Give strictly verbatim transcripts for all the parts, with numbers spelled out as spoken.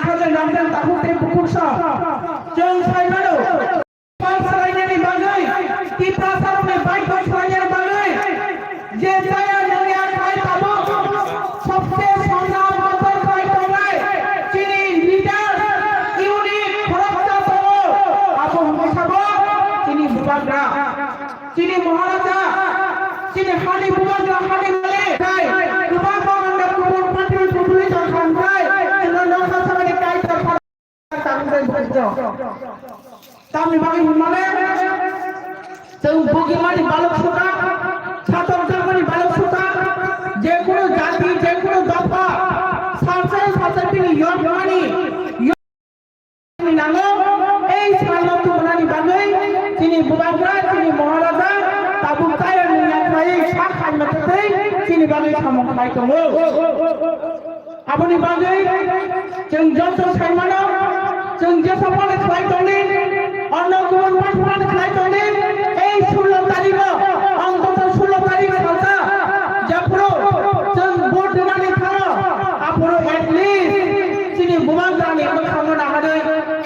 Khajai Namdang Takhuk tei Bukhuk sa. Chwng sai mano. Pai salainani bagwi, Tiprasarokni baithok salainani bagwi, je chaya nangya khai tabuk, sobse songnam motor khai tongnai, chini leader, unit khoroksa tongo, abo hwnwi sabo, chini bubagra, chini Maharaja, chini hani bubagra, hani malik, khai, kwbang borokno kubun party-ni population khamkhai, chwngno nokha samani kaisa. Tamni bagwi hwnmale, chwng bugimani balok suka, satok jagmani balok suka, jekunu jati, jekunu dopha, salsa salsa bini yokmani, yokmani nango, ei salno tubunani bagwi, chini bubagra, chini Maharaja, tabuk tayar ni yakmai sak khaima twtwi, chini bagwi samung khai tongo. Aboni bagwi chwng joto sai mano, chwng jesa phano khlai tongdi, ono kubun phano khlai tongdi, ei sullo tarikh o, ontoto sullo tarikh salsa, jephuru chwng vote rinani thango, aphuru at least chini bubagrani bwkhango naharwi,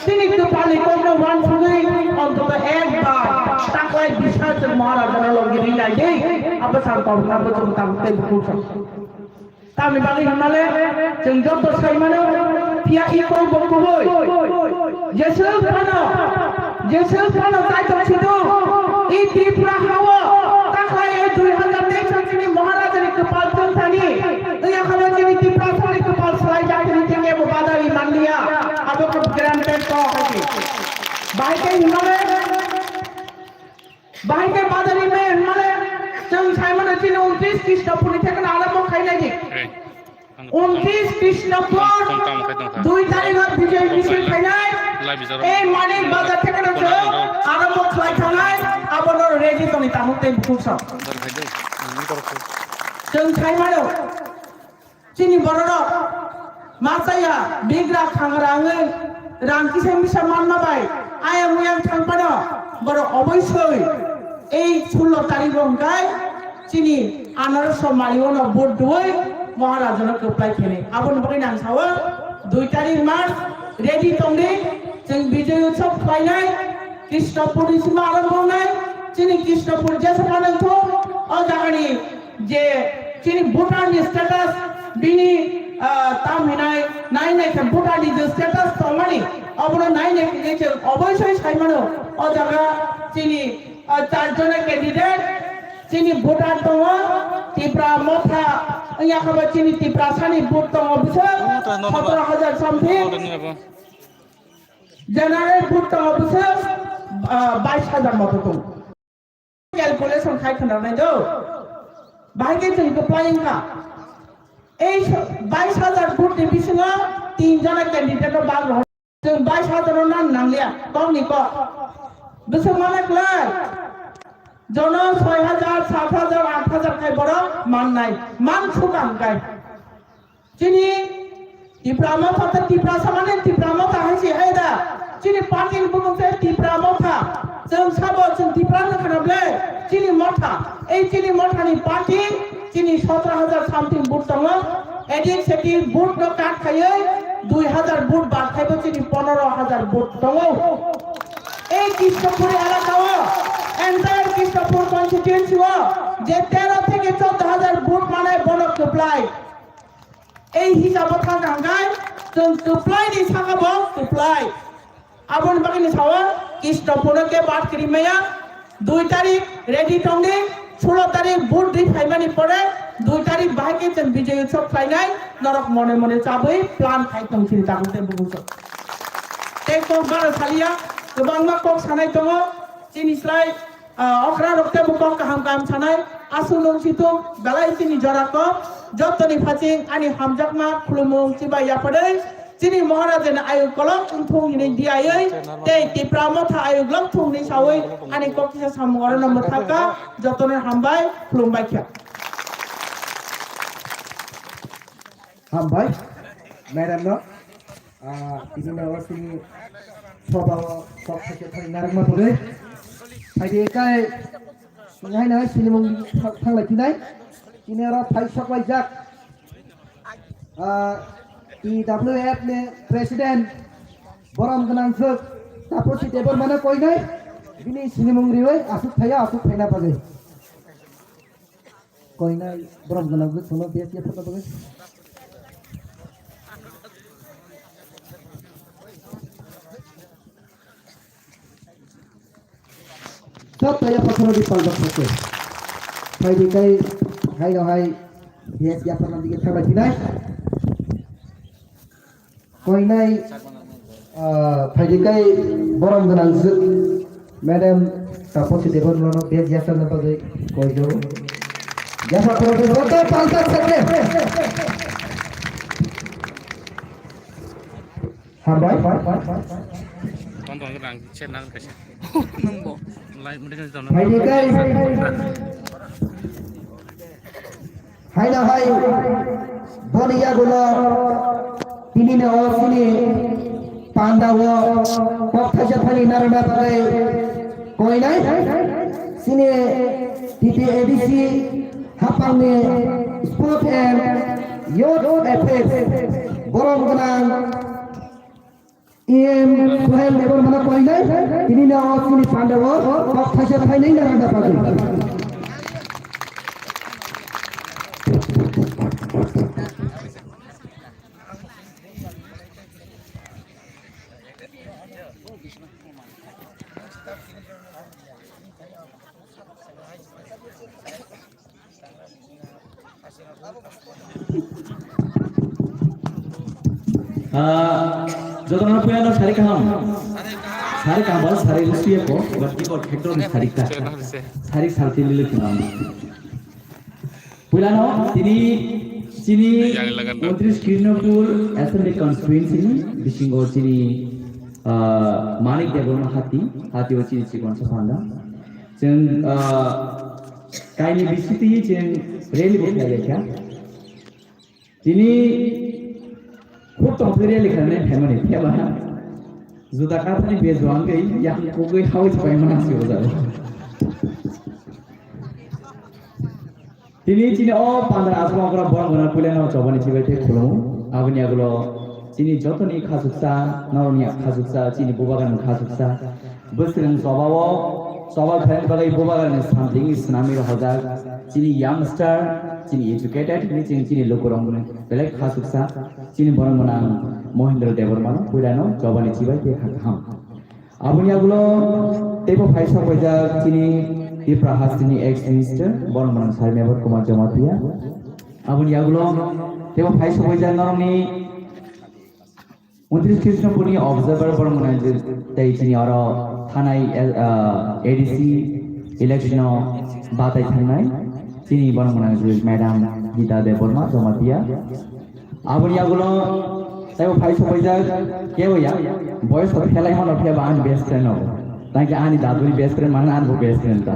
chini kwpalni kokno uansugwi, ontoto ekbar taklai bisa chwng Maharajano logi rinai di, abo sak tongna bo chwng tabuk tei bukhuk sa. Tamni bagwi hwnmale, chwng joto sai mano, phiya iko bo kubui. Jeswk phano, jeswk phano kaitor sidu, i Tripura hao, takhai e dui hazar teis chini Maharajani kwpal chwng thani, iya khano chini Tripura sani kwpal salai jak thani tenge bo badari manliya, abo khe granted ko hai. Bahai khe hwnmale, Bahai khe badari me hwnmale chwng sai mano chini untris Krishnapurni thekno arombo khainai di. Untris Krishnapur dui tarikh o Bijoy Misil khainai. Ei Manik Bazar thekno chwng arombo khlai thangnai. Abono ready tongni tamuk tei bukhuk sa. Chwng sai mano. Chini bororok ma chaya, bigra khangra wngwi rang kisa misa manma bai ayang uyang thang phano borok oboisoi ei sullo tarikh o hwnkhe chini anaroso mario no vote dui Maharajano kwplai khenwi. Aboni bagwi nang sao dui tarikh March ready tongdi, chwng Bijoy Utsav khlainai, Krishnapur ni sima arombo wngnai, chini Krishnapur jesa phano thung o jagani je chini voter ni status bini, ah, tam hinai nai nai khe voter ni je status tongmani abono nai nai khe chwng oboisoi sai mano o jaga chini, ah, char jona candidate chini voter tongo Tipra Motha wngya khe bo chini Tiprasani vote tongo bwswk sotoro hajar something, general vote tongo bwswk, ah, bais hajar moto tongo. Calculation khai khna nai do. Bahai khe chwng kwplai wngkha. Ei bais hajar vote ni bisingo tin jona candidate no bag rohor. Chwng bais hajar no nan nangliya, kok ni kok. Bwswk mane kwlai. Jono soi hajar, sat hajar, at hajar khai borok mannai. Man sukang kai. Chini Tipra Motha tei Tiprasa mane Tipra Motha hai se hai da. Chini party ni bumung se Tipra Motha. Chwng sabo chwng Tipra no khna ble. Chini Motha. Ei chini Motha ni party chini sotoro hajar something vote tongo. Edik sedik vote no kat khaiwi dui hajar vote bad khaibo chini pondoro hajar vote tongo. Ei Krishnapuri elaka o, entire Krishnapur constituency o je tero theke choudo hajar vote manai bono kwplai. Ei hisabo thangkha hwnkhe chwng kwplai ni saka bo kwplai. Aboni bagwi ni sao Krishnapurno khe bad kwrwi maya. Dui tarik ready tongdi, sulo tarik vote rwi phaimani pore dui tarik bahai khe chwng Bijoy Utsav khlainai, norok mone mone chabwi plan khai tong sini tabuk tei bubuso. Tei kok baro saliya, kwbangma kok sanai tongo, chini slai Ah, okra rok tei bukong kaham kaham sanai, aswk nung situng, belai chini jora kok, jottoni phachi ani hamjakma khulumung chibai yapharwi, chini Maharajani ayuk kolok wngthung hinwi diyawi, tei Tipra Motha ayuk lok thung hinwi sawi, ani kok kisa samung orono mwthakha, jotono hambai, khulumbai kha. Hambai, madam no. Ah, tini no chini soba o kok thai thai narwkma bagwi. Phaidi kai, ngai nai sinimung thanglai tinai. Tini oro phai soklaijak. Ah, T W F ni President borom gwnang swk Taposi Debbarmano koinai bini sinimung riwi aswk phaiya aswk phaina bagwi. Koinai borom gwnang swk sono biyas ya photo bagwi. Sab taya pathoro di palbak thake. Phaidi kai, hai no hai, biyas ya photo dige thabai phinai. Koinai, ah, phaidi kai borom gwnang swk Madam Taposi Debbarmano biyas ya sana bagwi koijo. Ya photo di photo palbak thake. Hambai. Tong tong rang chet nang kaisa. Nungbo. Lai mudi kan tong. Hai ni kai. Hai na hai. Boni yagulo. Tini ne o sini. Panda o. Kok thaisa phani narana bagai. Koinai. Sini T T A D C. Hapangni Sport and Youth Affairs borom gwnang E M Suhail Debbarmano koinai, tini no o chini panda o kok thaisa phainai na randa pagwi. Ah, jotono puya no sari kaham. Sari kaham ba, sari rusi ko, but ki ko hekto ni sari ka. Sari salti lili kaham. Puila no, tini, chini, Yang lagan do. Untris Krishnapur Assembly Constituency ni, bisingo chini, ah, Manik Debbarma hati, hati o chini chikon sa panda. Chwng, ah, kaini bisitwi chwng rally bo khlai laikha. Tini khub tongthai rally khlainai phaimani phiyaba. Juda kathani bejuang khe yang kugui hawi se paimana si o jago. Tini chini o pandra aswk ongkhorok borok gwnang puilano chobani chibai tei khulungo. Aboni agulo chini jotoni khachuksa, norokni khachuksa, chini bubagrani khachuksa. Bwswrwng chobao, choba khlaina bagwi bubagrani samtwini swnamwi rohorjak. Chini youngster, chini educated, chini, chini lukurokni belai khachuksa. Chini borok gwnang Mohindra Debbarmano puilano chobani chibai tei kha kaham. Aboni agulo teibo phai sokpaijak chini Tipra hasteni ex minister borok gwnang Sir Mebat Kumar Jamatia. Aboni agulo teibo phai sokpaijak norokni untris Krishnapurni observer borok gwnang tei chini oro thanai, ah, A D C election o batai thangnai chini borok gwnang Madam Gita Debbarma Jamatia. Aboni agulo teibo phai sokpaijak kebo ya, boyos to phelai mano phiyaba ani best friend no. Tangke ani daduni best friend mana ani bo best friend ta.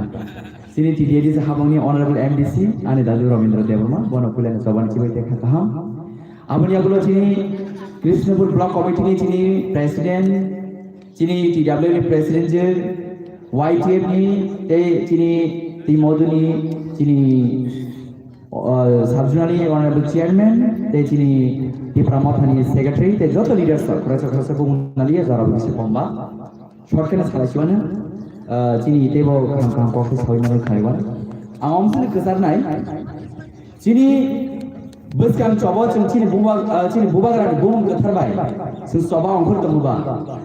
Chini T T A D C habangni Honorable M D C ani dadu Rabindra Debbarma bono puilano chobani chibai tei kha kaham. Aboni agulo chini Krishnapur Block Committee ni chini President, chini T W ni President je, Y T F ni tei chini T Moduni chini O, Sabjunani Honorable Chairman, tei chini Tipra Mothani Secretary, tei joto leaders rok, khoroksa khoroksa bumunaliya jora bwkha se bomba. Short khe salai siwano, ah, chini teibo kaham kaham kok se sawi mano khaiwan. Ang omsini kwcharnai, chini bwskang chobo chwng chini buba, ah, chini bubagrani bumung kwthar bai. Chwng choba ongkhor tongo ba.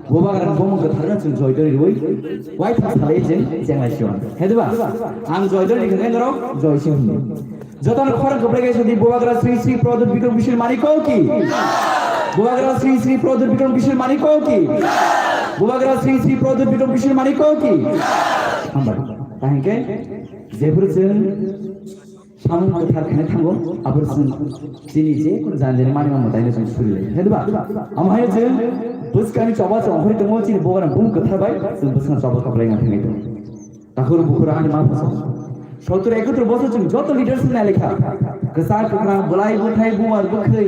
Bubagrani bumung kwthar no chwng joy dori rwi. Waithak salai chwng chenglai siwan. He diba? Ang joy dori ni khe norok joy se hwnwi. Jotono khorang kwplai kaisa di Bubagra Sri Sri Pradyot Bikram Kishore Manik ki. Bubagra Sri Sri Pradyot Bikram Kishore Manik ki. Bubagra Sri Sri Pradyot Bikram Kishore Manik ki. Hambai. Tahingke jephuru chwng samung kwthar khainai thango, aphuru chwng chini je kono janjani mani ma mwtaino chwng suri lai. He diba? Amo hai chwng bwskangni choba chongkhori tongo chini Bubagra bumung kwthar bai chwng bwskang choba kwplai ma thangwi tongo. Takhur bukhur ani ma phasa. Sotro ekotro bosor chwng joto leaders ni lekha. Kwchak kwkhrang, bwlai bwthai, buar bwkhwi,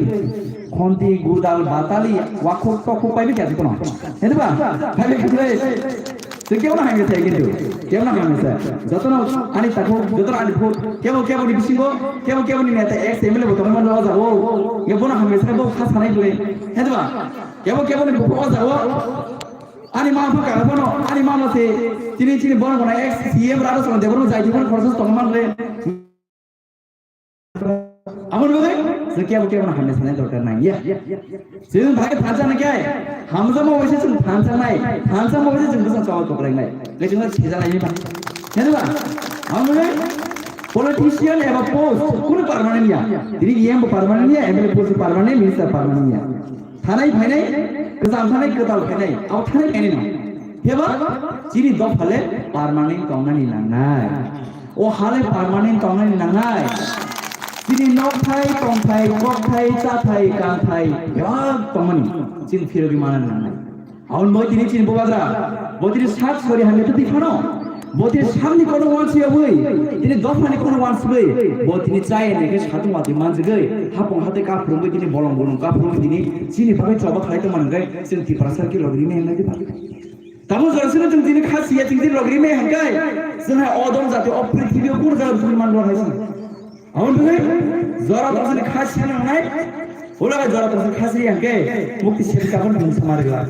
khonti, gudal, batali, wakhuk tokhuk pai bikha jikono. He diba? Hai bikha. Tei kebo no hamya se kintu, kebo no hamya se. Jotono ani takhuk, jotono ani phuk, kebo kebo ni bisingo, kebo kebo ni neta ex M L A bo tongma o jaga o. Kebo no hamya se bo kha sanai bwle. He ba? Kebo kebo ni bukhuk o jaga o. Ani ma pha ka bono, ani ma ma se tini tini bono bono ex C M Radha Sona Debbarma jai dibon khorsa tongma le. Aboni bagwi chwng kebo kebo no hamya sanai dorkar nang ya. Chwng bai thansa nang khe, hamjakma bai se chwng thansa nai, thansa bai se chwng bwsang chawal kwplai nai. Khe chwng no sejak nai ba. Nai ba? Aboni bagwi politician eba post kunu permanent ya. Tini E M bo permanent ya, M L A post permanent, minister permanent ya. Thanai phainai, kwtal thanai, kwtal phainai, abo thanai phainai no. Heba chini dophale permanent tongnani nangnai. O hale permanent tongnani nangnai. Chini nokthai, tongthai, kokthai, chathai, kanthai, bebak tongmani. Chini phirogwi manani nangnai. Aboni bagwi tini chini bubagra, bo tini sak sori hamya twi phano. Bo tini sakni kono wansiyabwi, tini dophani kono wansibwi, bo tini chaya nai khe satung watwi manjagwi, hapung hatai kaphurungwi tini bolong bolong kaphurungwi tini chini bagwi choba khlai tongmani hwnkhe chwng Tiprasa khe logri maya nai diba. Tamo jora sino chwng tini kha siya chwng tini logri maya hwnkhe chwng hai odom jati o prithibi o kunu jaga bini manlor hai chwng. Aboni bagwi jora tongsa ni kha siya nangnai, ulaga jora tongsa kha siya hwnkhe mukti seri kapon bini samari glak.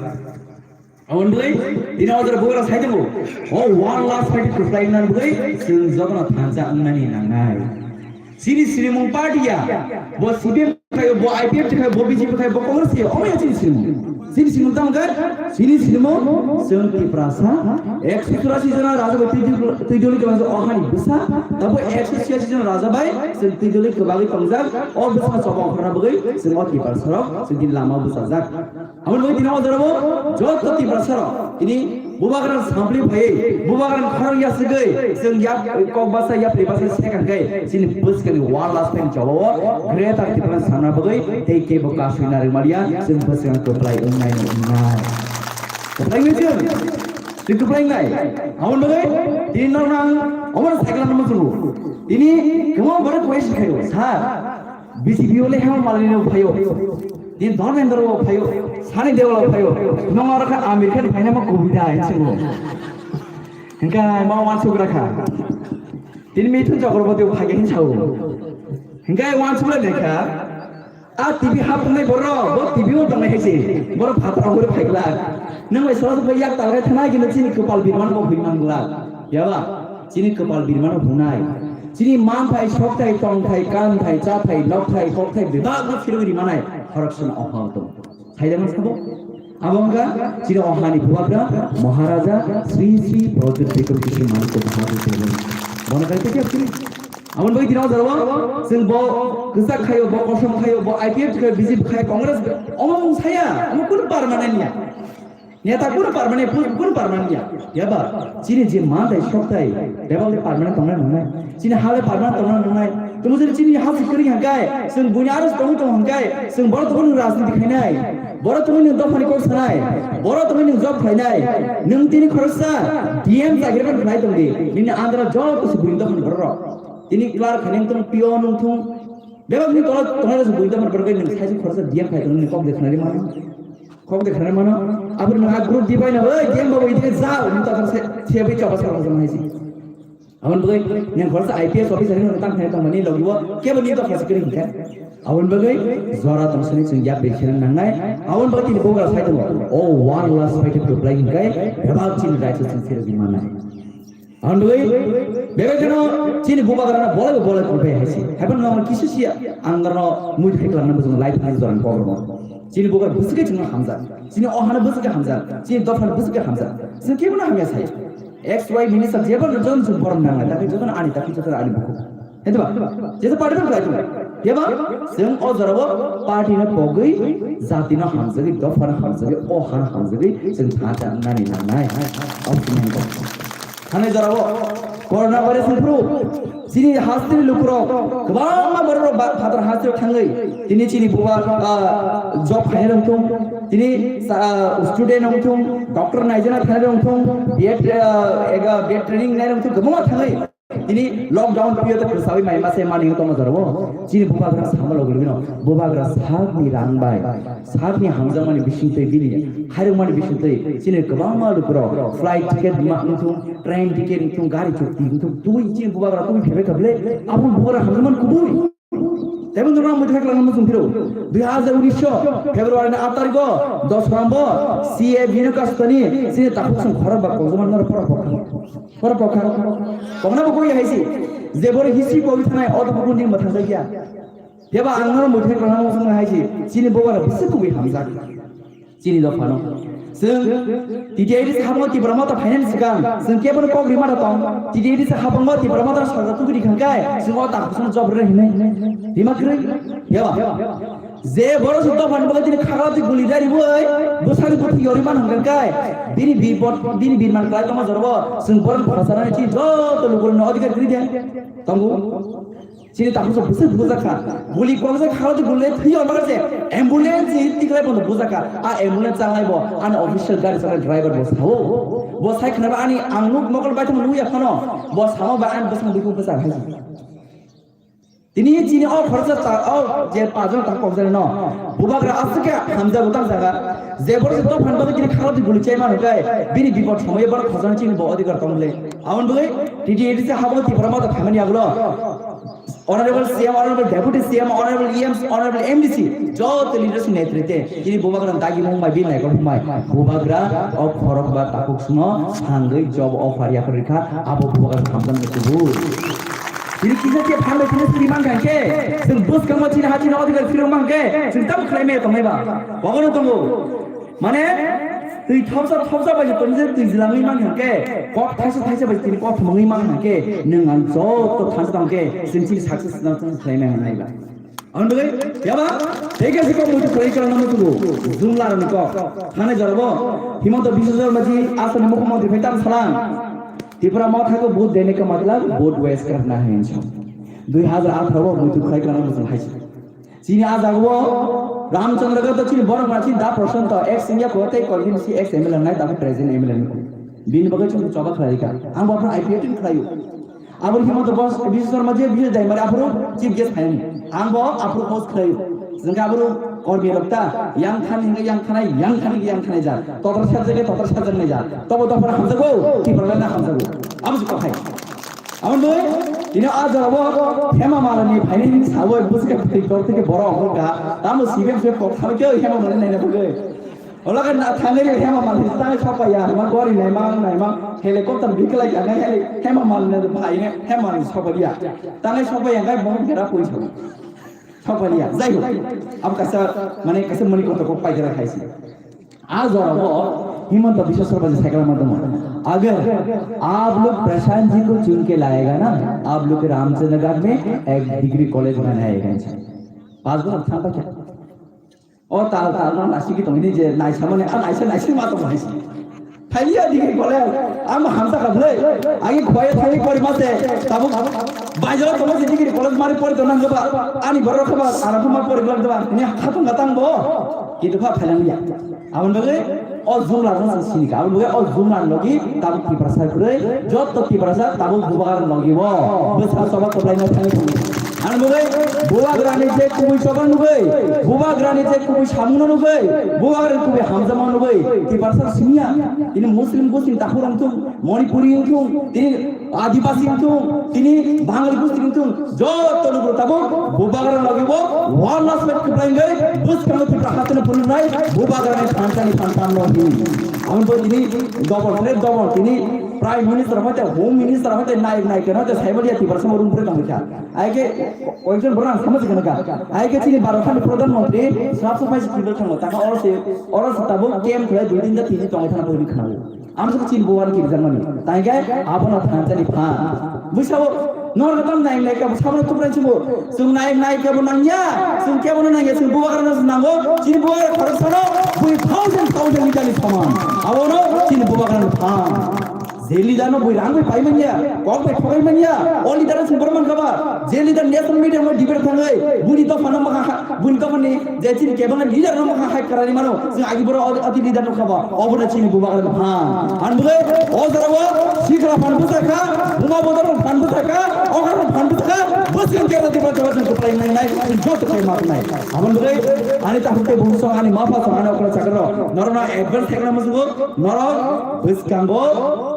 Aboni bagwi tini o jora bugra sai tongo. O one last fight kwplai nang bagwi chwng jotono thansa wngnani nangnai. Chini sinimung party ya, bo C P M khayo, bo I P F T khayo, bo B J P khayo, bo Congress khayo, omo ya chini sinimung. Chini sinimung tamo khe, chini sinimung chwng Tiprasa ekso churasi jona raja bai twi duli kwbangsa o hani bwsa, tabo ekso churasi jona raja bai chwng twi duli kwbagwi tongjak, o bwsa choba ongkhorna bagwi chwng o Tiprasa rok chwng tini lama bwsajak. Aboni bagwi tini o jorabo joto Tiprasa rok tini bubagra sampli phaiwi bubagra khorang yasugwi chwng yak kok basa yapri basa sekang khe chini bwskangni one last time jobao Greater Tipraland samna bagwi tei kebo kasui narwk maliya chwng bwskang kwplai wngnai wngnai. Kwplai wngnai chwng? Chwng kwplai wngnai. Aboni bagwi tini norok ang omono cycle no muchungo. Tini kwbangma borok question khaio, sir, B J P o le Hema Malini no phaio, din Dharmendra o phaio, Sunny Deol o phaio, nong aro kha Amir Khan phaina ma kubui da hinwi swngo. Hingkhe ma uansuk gra kha. Tini Mithun Chakraborty o phai khe hinwi sao. Hingkhe uansuk gra kha. A T V hapnai borok, bo T V o tongnai hai se. Borok phatar o hori phai glak. Nang bai sora bai yak tal khe thanai khe chini kwpal birman bo hoi man glak. Yaba, chini kwpal birman bo hunai. Chini manthai, sokthai, tongthai, kanthai, chathai, nokthai, kokthai, bebak no phirogwi rimanai khoroksa no oha tong. Saida man sabo? Abo wngkha chini ohani bubagra Maharaja Sri Sri Pradyut Bikram Kishore Manikya Maharaj Devan. Bono kai te kya chini? Aboni bagwi tini o jorao chwng bo kwchak khaio, bo kosom khaio, bo I P F T khaio, B J P khaio, Congress khaio, omo mung saya, omo kunu permanent ya. Neta kunu permanent, kunu, kunu permanent ya. Yaba, chini je manthai sokthai, bebak le permanent tongnai nangnai. Chini ha le permanent tongnai nangnai. Tamo jodi chini ha sikri hangkai, chwng buini aro tongwi tong hangkai, chwng borok tongwi nwng rajniti khainai, borok tongwi nwng dophani kok sanai, borok tongwi nwng job khlainai. Nwng tini khoroksa D M chagirin khlai tongdi, nini andra joto se buini dophani borok rok. Tini clerk khainai wngthung, P O wngthung, bebak ni tola tongnai rok se buini dophani borok rok nwng saisi khoroksa D M khlai tongdi, nini kok de khnari mano. Kok de khnari mano. Aboni nwng a group di bai na, "Oi, D M babu, idike jao," nwng ta se, se bai choba sa rok jama haisi. Aboni bagwi nwng khoroksa I P S officer hinwi tang thani tongmani logi o kebo ni dopha se kwrwi hinkhe. Aboni bagwi jora tong sini chwng yak bai kheno nangnai. Aboni bagwi tini bubagra sai tongo. O one last fight to play hinkhe bebak chini right chwng phirogwi mannai. Aboni bagwi bebak kheno chini bubagra no bolai bo bolai kongpai haisi. Haibano nang kisa sia ang no mui thai klang nang bujung life ni jora program. Chini bubagra bwswk khe chwngno hamjak. Chini ohano bwswk khe hamjak. Chini dophano bwswk khe hamjak. Chwng kebo no hamya sai. X Y minister jeba no jon chwng borom nangnai, takhe jotono ani, takhe jotono ani bukhuk. Hentwa, jesa party no khlai tongo. Heba, chwng o jorao party no pogwi, jati no hamjagwi, dopha no hamjagwi, o ha no hamjagwi, chwng thansa wngnani nangnai. Abo chini hwnko. Thanai jorao, corona virus ni phuru, chini hasteni lukurok, kwbangma bororok ba-, phatar hasteo thangwi, tini chini buba, ah, job khainai rok thung, tini, ah, student rok thung, doctor naijana thanai rok thung, B Ed, ah, ega B Ed training nai rok thung, kwbangma thangwi. Tini lockdown period o kwsawi mai mase mani tongma jora bo. Chini bubagra sama logo logo no. Bubagra sakni rang bai, sakni hamjakmani bisingtwi bini khairokmani bisingtwi chini kwbangma lukurok flight ticket ma wngthung, train ticket wngthung, gari chukti wngthung, twi chini bubagra twi phebe kable. Abo bubagra hamjakmani kubui. Tebo norok muitu khlai muchung phiro. Dui hazar unis February ni aat tarikh o, dos November, C A bino kastani, chini takhuk song khorok ba kongjaman norok pora pokha. Pora pokha. Kongna bo koi haisi. Je boro history koi thanai, o to bukun din mathang jakya. Teba ang norok muitu khlai muchung haisi. Chini bubagra bisi kubui hamjak. Chini dophano. Chwng T T I D C habangma Tipra Motha phainani swkang, chwng kebono kok rima da tong. T T I D C habangma Tipra Motha sarkar tubudi khangkai, chwng o takhuk song job rwna hinwi. Rima kwrwi? Yaba. Je boro se dophani bagwi tini khagla twi guli dari boi, bwsani bwthwi yori man hwnkha kai. Bini bipod, bini birman kwlai tongma jora bo, chwng borok khoroksa nani chini joto lukurokno adhikar kwrwi de. Tongo. Chini takhuk song bwswk bujakha. Guli kwlajak kha, guli thwi hwnba se ambulance ni tiklai bono bujakha. A ambulance changlai bo, ani official gari changnai driver bo sao. Bo sai khna ba ani ang nuk mokol bai thang nuya phano. Bo sao ba ani bwsang bikhu bwsang hai. Tini chini o khoroksa ta, o je pajak ta kok jani no. Bubagra aswk khe hamjak utang jaga. Je boro se dophani bagwi tini kha guli chai mano kai. Bini bipod somoyo boro khojani chini bo adhikar tong le. Aboni bagwi T T I D C habangma Tipra Motha phaimani yagulo. Honorable C M, Honorable Deputy C M, Honorable E M, Honorable M D C, joto leaders ni netrite, chini bubagra dagi mung mai, bil naikol mung mai, bubagra o khorok ba takhuk songno sangwi job offer yaphar rikha, abo bubagra hamjak ni kubui. Chini kisa khe phan bai chini siri man kha khe, chwng bwskang ma chini ha chini odhikar phirok man khe, chwng tamo khlai maya tongnai ba, bogono tongo. Mane, twi thopsa thopsa bai se tongse twi jilangwi man hwnkhe, kok thaisa thaisa bai tini kok thumangwi man hwnkhe, nwng ang joto thansa tongkhe, chwng chini success na tong khlai mai hwnai ba. Ang doi, yaba, teke se kok muitu khlai kala namu tugo, jumla rani kok, thane jorabo, Himanta Biswa Sarma ji, asani mukhyamantri phai tam salang, Tipra Motha ko vote dene ka matlab vote waste karna hai hinwi. Dui hazar atharo o muitu khlai kala namu jung hai. Chini a jaga o Ramchandra Gata chini borok mani chini da Prashanto ex India ko tei Kolhim si ex M L A nai da present M L A ni. Bini bagwi chini choba khlai ka. Ang bo phano I P F ni khlai. Abo Himanta Bos Biswa Sarma je Biswa Daimari aphuru chief guest phai. Ang bo aphuru host khlai. Jengka aphuru kormi rok ta yang khani hingga yang khanai yang khani yang khanai ja. Totor sajak totor sajak nai ja. Tobo tophar hamjago, ki problem na hamjago. Abo si kothai. Amo doi, tini a jora bo Hema Malini phaini sawi buska phi tor tike borok hokha. Tamo C P M se kok thang ke Hema Malini naina bagwi. Ola ka na thangri Hema Malini tang sapa ya, ma gori nai ma, nai ma, helicopter biklai ka nai heli Hema Malini phaini Hema Malini sapa ya. Tang sapa ya ngai bong gera pui sapa. Sapa ya, jai ho. Ab kasa, mane kasa mani koto kok pai gera khaisi. आज और वो हिमंत विश्व शर्मा जी साइकिल में तुम, अगर आप लोग प्रशांत जी को चुन के लाएगा ना, आप लोग के रामचंद्र घाट में एक डिग्री कॉलेज बनाएगा। पाँच बार थाम क्या? और ताल ताल ना नासी की तुम नहीं जे नाइसा मने आ नाइसा नाइसी मा तुम नाइसी। Thailia digi kole, ang hamsa kha bwlai. Agi khwaya thai pori mase, tabuk baijao tongma si digi kole mari pori tonang ba. Ani borok kha ba, ara kuma pori tonang ba. Ni khatung gatang bo. Kitu pha phalang ya. Abon bagwi o jumla no sini ka. Abon bagwi o jumla logi tabuk Tiprasa kwrwi, jotto Tiprasa tabuk bubagra logi bo. Bwsa soba koplai no thani thani. Ani bagwi bubagrani je kubui choba nugwi, bubagrani je kubui samungno nugwi, bubagrani kubui hamjama nugwi, Tiprasa siniya, tini Muslim gostin takhuk wngthung, Manipuri wngthung, tini Adibasi wngthung, tini Bangali gosti wngthung, joto nugwi tabuk bubagra logi bo, one last fight kwplai wngwi, bwskango Tripura hasteni phunuknai, bubagrani phansa ni phansa no hin. Aboni bagwi tini double, double, tini Prime Minister hoite, Home Minister hoite, Nayok Nayika hoite, Saibaliya Tiprasa mo room pore tangkha. Aike koyekjon borok ang samajik hwnka. Aike chini Bharat hani Pradhan Mantri sab samai si kibar thango. Taka oro se, oro se tabuk camp khlai dui din da tini tongai thana boi khnawo. Ang se chini buwan kiri jangmani. Tangke abono thansani phan. Buisabo nor gatam nai nai ka sabno tupran chubo. Sung nai nai ka bo nangya. Sung ke bo nangya sung buwa karana nango. Chini buwa khorok sano. Bui thousand thousand ni jani saman. Abono chini buwa karana phan. Je leader no bui rang bai pai manya, kok bai thogai manya, o leader no sung borok man kha ba. Je leader national media no debate thangwi, buni dopha no mokha, buni dopha ni je chini kebang leader no mokha hai kwrani mano, chwng agi borok o, o leader no kha ba, obo no chini bubagra no phan. Ang bwlai o jora o sikla phan bwsa kha, buma bodol phan bwsa kha, okra phan bwsa kha, bwswng kera dibra dibra chwng kwplai nai nai, chwng joto khai ma nai. Aboni bwlai ani takhuk tei bumsong ani mapha song ani okra chakra rok norok no advance thekna musugo. Norok bwskango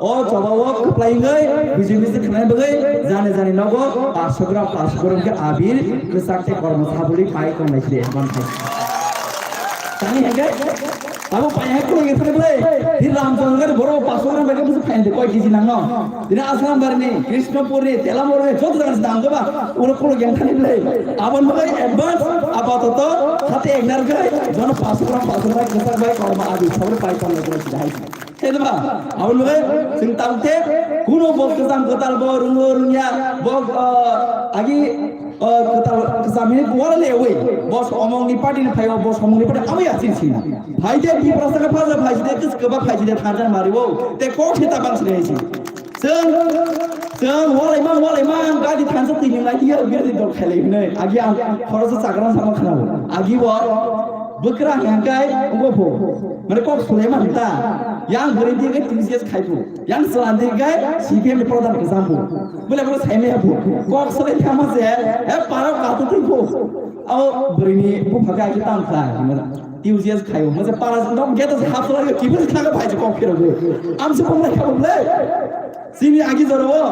o choba o kwplai wngwi bijing bijing khnai bagwi jani jani nogo paanch sho gram paanch sho gram khe abir kwchak tei kormo sabuli pai tongnai sidi man thai. Tani hege abo pai hai kulo yefre ble di ram chong gari boro paanch sho gram bai bwswk phainde koi kg nangno. Dini Aslam barni, Krishnapurni, Telamurni joto jaga se dam jaba ulo kulo yang thani ble. Aboni bagwi advance apatoto hati eknar gai jono paanch sho gram paanch sho gram kwchak bai kormo abi sabuli pai tongnai sidi hai. Khe ba, aboni bagwi chwng tabuk te kuno bo kwcham kwtal bo rwngo rwngya bo, ah, agi, ah, kwtal kwcham hini kuwar le wi bo somong ni party ni phaio bo somong ni party abo ya chin chin. Phai de Tiprasa ka phaja phai de kis kwba phai de thansa mari wo te kok se tabang sini si. Chwng chwng walai mang walai mang gadi thansa tini lai dia birdi dol khelai hwnwi agi ang khoroksa chakran sama khna agi bo bwkra hangkai ngo pho. Mane kok Suleiman ta. Yang bwrwi di ke T C S khai phu. Yang chwla di ke C P M ni pradhan kwcham phu. Bole bole sai me phu. Kok Suleiman thama se, he paro ka tu tu phu. Au bwrwi ni bu phaga ki tam kha. T C S khai. Mo se para nok get hap sala ki bu kha ka phai kok phiro. Am se pom lai kha bole. Sini agi jora o,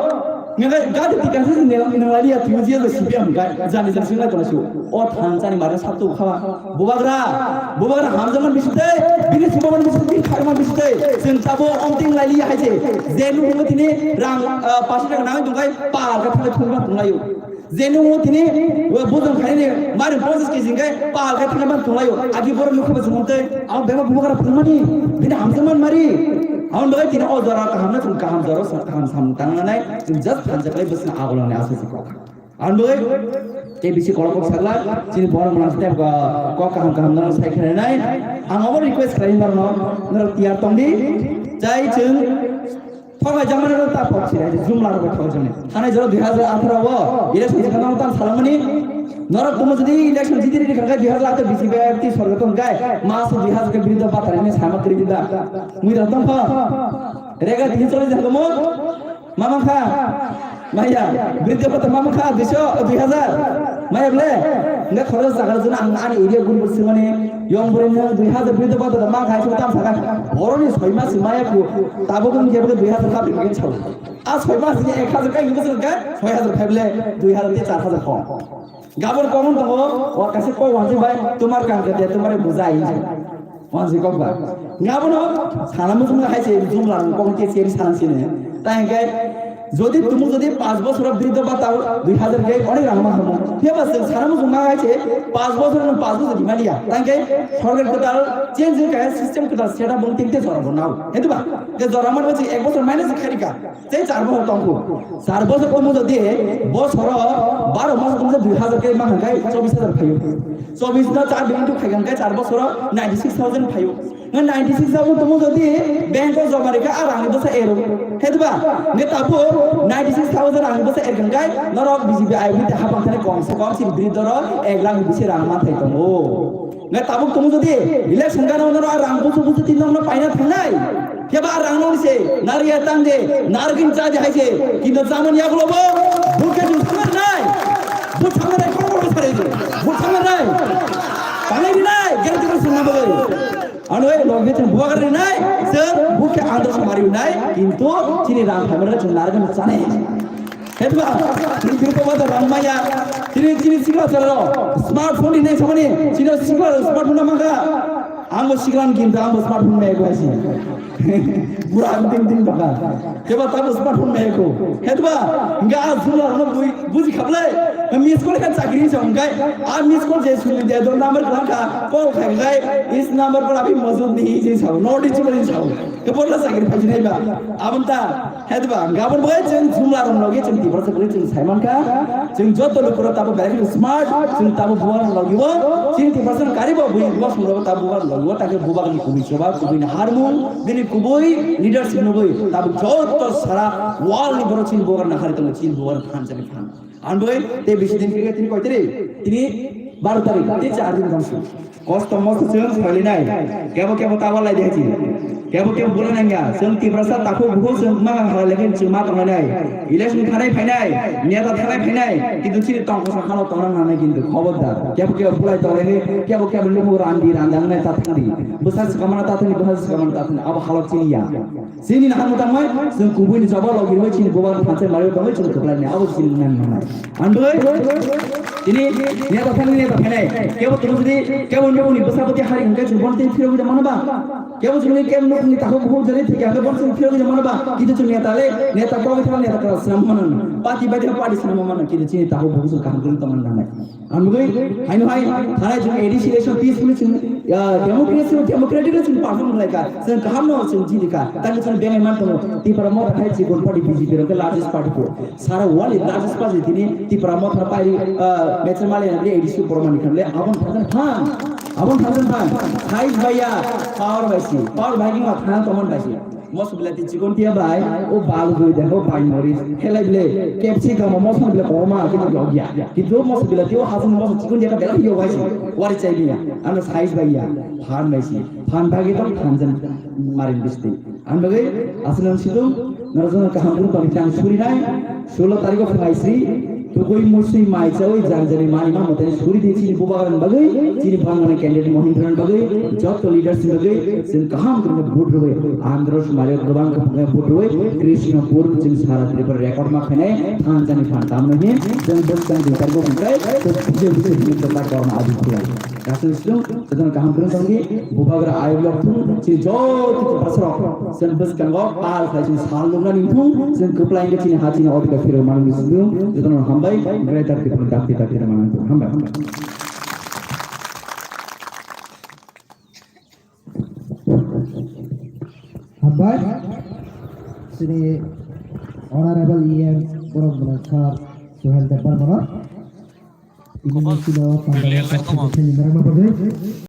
ngagai gadi tika se nel nel ya tu je si biam gai jani jani sinai tona su. O than jani mare satu khawa. Bubagra, bubagra hamjaman bisite, bini subaman bisite, bini kharman bisite. Sing tabo onting lai li hai je. Jenu mo tini rang, ah, pasi rang nang dungai pa ga thang thung thung layu. Jenu tini, o bujang khaini mari process ke jingkai pal khe thangma tonglaio. Agi borok nukha ba jumon tei, abo bema bubagra phungmani, bini hamjakman mari. Aboni bagwi tini o jora kaham na, chwng kaham jora, kaham sam tangnanai, chwng just thansa khlai bwswk agulangni aswk se kok. Aboni bagwi tei bisi kolok kok sakla, chini borok mwnang tei kok kaham kaham no sai khlainai. Ang abo request khlai norokno, norok tiyar tongdi, jai chwng Thokai jamani rok ta pok sirai, jumla rok thokai jamani. Thanai jora dui hajar atharo o election jikha nang tan salamani. Norok tumo jodi election jiti ridi kangkai dui hajar atharo B J P F T sorkar tong kai, mas dui hajar ke biruddha batari ni sama kri dida. Mui da tong pha. Rega tini choli jang mo. Mama kha. Maya, biruddha batari mama kha duiso, dui hajar. Maya ble. Nge khoro jaga jona ang ani area gun bus mani. Yong bwrwi nwng dui hajar bwrwi doba doba ma khai sung tam sakha. Boroni soi mas maya ku tabuk wng khe bwkhe dui hajar kha bwkhe sao. A soi mas ni ek hajar kai bwswk kha soi hajar khai bwle dui hajar tei char hajar kho. Gabon common tongo, o kaisa koi wanjwi bai tumar kang kete tumar bujai. Wanjwi kok ba. Gabono sana muchung hai se jumla kong te seri sana sine. Tai hingke Jodi tumu jodi paanch bosor bridho bata dui hajar ke onek rang ma hamo. Phiya ba chwng sana muchung ma hai se paanch bosor no paanch bosor di maliya. Tangke sorkar kwtal change wngkha, system kwtal setup wng tengte jora bo nao. Hetu ba? Ke jora man ba chwng ek bosor minus kharika. Tei char bosor tongkhu. Char bosor tumu jodi bosoro baro mas tumu dui hajar ke ma hangkai chobis hajar phaio. Chobis no char din tu khaigan ke char bosoro ninety six thousand phaio. Nge ninety six thousand tumu jodi bank o joma rikha a rang ni bwsa ero. He diba? Nge tabu ninety six thousand rang ni bwsa ergeng kai norok B J P I B te hapang thani kom se kom sin biri doro ek lakh ni bisi rang ma thai tongo. Nge tabuk tumu jodi election gana norok a rang busu busu tin norok paina thangnai. He ba a rang no se nariya tang de nargin cha de hai se kintu zaman ya gulo bo buke jun samar nai. Bu samar nai kong kong sare de. Bu samar nai. Tangai di nai. Gere gere sunna bagai. Ano e log ni chwng bubagra rinai, chwng bukhe andro samari rinai, kintu chini rang phaimani chwng narwgwi chani. Hetba, chini birko bada rang maya, chini chini sikla chwla rok smartphone rinai samani, chini sikla smartphone mangkha. Angbo sikla ni kintu angbo smartphone maya kwrwi si. Bura ang ting ting baka. Keba tamo smartphone maya ko. Hetba, nga jula no bui buji khablai. Miss call kha chakri sa hwnkhai, a miss call je suli de, do number kwlangkha, call khai khai, is number por abhi mojud nahi je sao, not reachable je sao. Ke porla chakri phaji nai ba. Abon ta, he ba, gabon bai chwng jumla rong logi chwng Tiprasa kwrwi chwng saiman kha, chwng joto lukura tabo belai smart, chwng tabo buar logi bo, chwng Tiprasa kari bo bui bo sumro tabo buar logi. O ta khe bubagrani kubui choba, kubui naharmung, bini kubui leadership nugui tabuk joto sara world ni borok chini bubagrani nahari tongo, chini bubagrani phan jani phan. Ang bai tei bisi din khe tini koi tarik? Tini baro tarik, tei char din tong si. Kosto mosto chwng soilinai. Kebo kebo ta walai de hai chini. Kebo kebo bulai nangya. Chwng Tiprasa takhuk bukhuk chwng ma hala lekhen chwng ma tongnai nai. Election thanai phainai, neta thanai phainai, kintu chini tongkha sa hano tongnang nanai kintu khobordar. Kebo kebo bulai tongnai, kebo kebo luku randi randi nangnai ta thangdi. Bwsa swkamana ta thangdi, bwsa swkamana ta thangdi. Abo halok chini ya. Chini naha mwtangmai, chwng kubuini choba logi bai chini bubagrani phanchai mari tongwi chwng kwplai nai. Abo chini nang nanai. Ang bai, chini neta thangdi neta phainai. Kebo tong sidi, kebo nukuni bwsa bwti hari hwnkhe chwng bon tei phirogwi mano ba. Kebo chwngni kebo nukni takhuk bukhuk jani thwikya hwnkhe bono chwng phiyogwi mano ba, kintu chwng neta le, neta kwrwi thang neta kwrwi swnam mano. Party bai thang party swnam mano, kintu chini takhuk bukhuk chwng kaham kwrwi tongna nangnai. Ang bagwi haino hai thanai chwng A D C election peacefully chwng, ah, democracy, democratic chwng perform khlaikha, chwng kahamno chwng jidikha, tamo chwng bengai man tongo. Tipra Motha hai chikon party B J P rokhe largest party ko. Sara world largest party tini Tipra Motha pai, ah, mecha mali na A D C borok mani khamle abon thajan phan. Abon thajan phan. Size baiya, power bai si. Power bai kima thang tomon bai si. Moso bilati chikon tiya bai, o bal goi de, o bai mori. Helai bile, kepsi kamo moso bile koma kini yogya. Kintu moso bilati o hasung moso chikon tiya bela yo bai si. Wari chai biya. Ano size baiya, phan bai si. Phan bai tong thajan marin bisti. Ang bagwi aswk nang sidung, norok jono kaham kunu tongwi tang surinai, sulo tariko phwnaisri, tugui musui mai chawi jang jani mani ma motani suri di chini bubagrani bagwi, chini bangmani candidate Mohindran bagwi, joto leaders ni bagwi, chwng kaham kunu vote rwui, andro sumari gobang kunu vote rwui, Krishnapur chwng sara Tripura record ma khainai, thangjani phan tamno hin, chwng bwskang dui tariko phwngkrai, chwng bujui bujui hin chwng tak korma adi khulai. Kaisa sung, jotono kaham kwrwng tongdi, bubagra ayuk lok thung, chini joto Tiprasarok, chwng bwskango pal khlai chini sal nuknani thung, chwng kwplai wngkhe chini ha chini odhikar phirwi manwi sung, jotono hambai, Greater Tipraland dakti dakti manwi thung, hambai. Hambai, chini Honorable E M Borok Bwla Sir Suhel Debbarmano. Ini silo pandai.